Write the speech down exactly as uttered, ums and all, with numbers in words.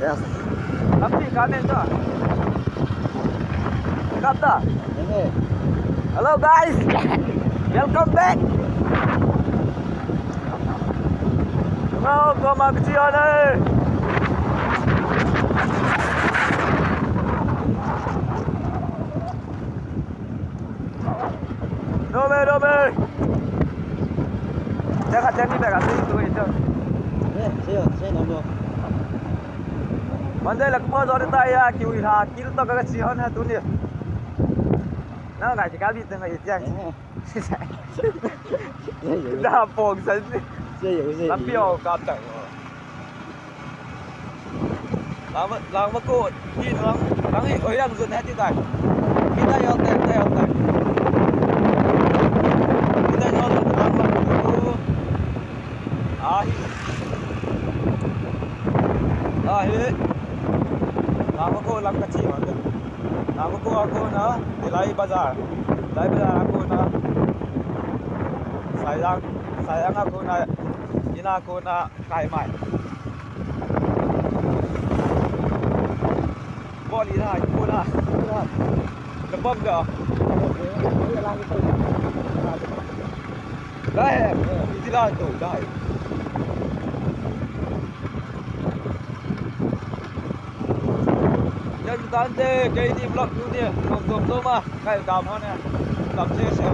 Yes. Tapi kane ta. Kata. Hello guys. Welcome back. Hello, koma kichi ane. Dome, dome. Chaka chani bega sei tu ito. Eh, sei, sei no no. Mande la ko do ta ya ki ui ha, ki to ka chi hon ha tu ni. Na ga chi ka bi te ngai tiang. Da pong san. Sei yo sei. Lampi o kap ta. Lang ma, lang ma ko, ni lang, lang i, oi, lang zun hati tai. Kita yo tai, kita yo tai. Kita yo tai, lang ma ko. Ahi. Ahi. Lang ma ko, lang kachi ma. Lang ma ko ako na, Nilai Bazar. Nilai Bazar ako na. Sayang, sayang ako na, ina ako na. Kai mai. Bol i lai, bol la. Na bom da. Dai, iti lai to, dai. Yan tante, kei di vlog tu ni, vlog tom tom a. Kai dam ho ne. Dam se se.